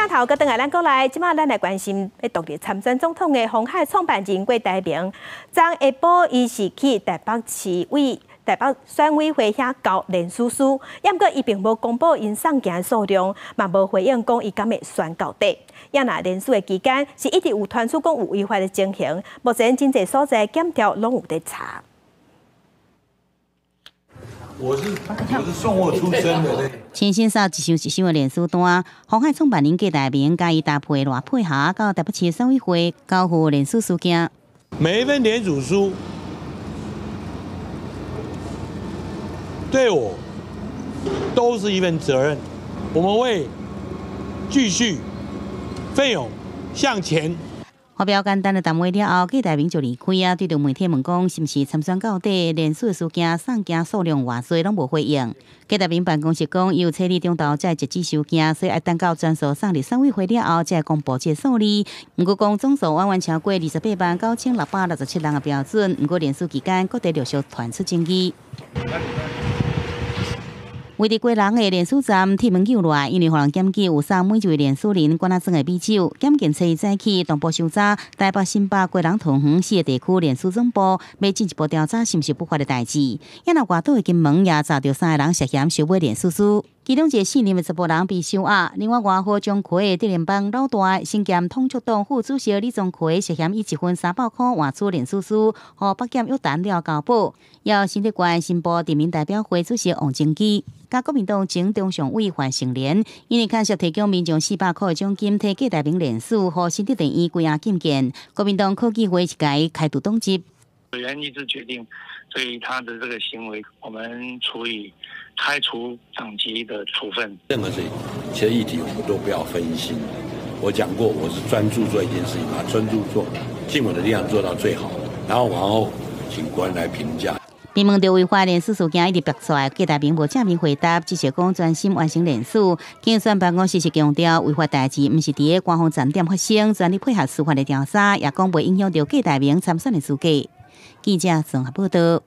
頭閣轉來咱國內，這馬咱來關心欲獨立參選總統的鴻海創辦人郭台銘，昨下晡伊是去台北市委、台北選委會遐交聯署書，毋過伊並無公布𪜶送件的數量，嘛無回應講伊敢會選到底。也若聯署的期間是一直有傳出講有違法的情形，目前真濟所在檢調攏有佇查。我是送貨出身的。親身掃一箱一箱的聯署單，鴻海創辦人郭台銘佮伊搭配賴佩霞到台北市選委會交付聯署書件。每一份聯署書對我都是一份責任，我們會繼續奮勇向前。發表簡單的談話了後，郭台銘就離開啊。對著媒體問講，是毋是參選到底，聯署的事件送件數量偌濟，攏無回應。郭台銘辦公室講，伊有冊日中晝才會截止收件，所以愛等到全數送入選委會了後，才會公布這個數字。毋過講總數遠遠超過28萬9667人的標準。毋過聯署期間，各地陸續傳出爭議。位佇基隆的聯署站鐵門救來，因為予人檢舉有送每一位聯署人罐仔裝的米酒。檢警初一早起同步搜查台北、新北、基隆、桃園四個地區聯署總部，欲進一步調查是毋是不法的代誌。也若外島的金門也查著三個人涉嫌收買聯署書，其中一個姓林的查埔人被收押。另外，外號鍾馗的竹聯幫老大，身兼統促黨副主席李宗奎涉嫌以一份300箍換取聯署書，予北檢約談了交保。予新竹縣新埔鎮民代表會主席王貞基，佮國民黨前中常委范成廉，因為牽涉提供民眾400箍的獎金，替郭台銘聯署，予新竹地院關押禁見。國民黨考紀會是共伊開除黨籍。委員一致決定，對他的這個行為，我們處以開除黨籍的處分。任何事情，其實議題我們都不要分心。我講過，我是專注做一件事情，把專注做，盡我的力量做到最好，然後往後請國人來評價。被問到違法聯署事件一直爆出來，郭台銘無正面回答，只是講專心完成聯署。競選辦公室是強調違法代誌毋是佇个官方站點發生，全力配合司法的調查，也講袂影響著郭台銘參選的資格。記者綜合報道。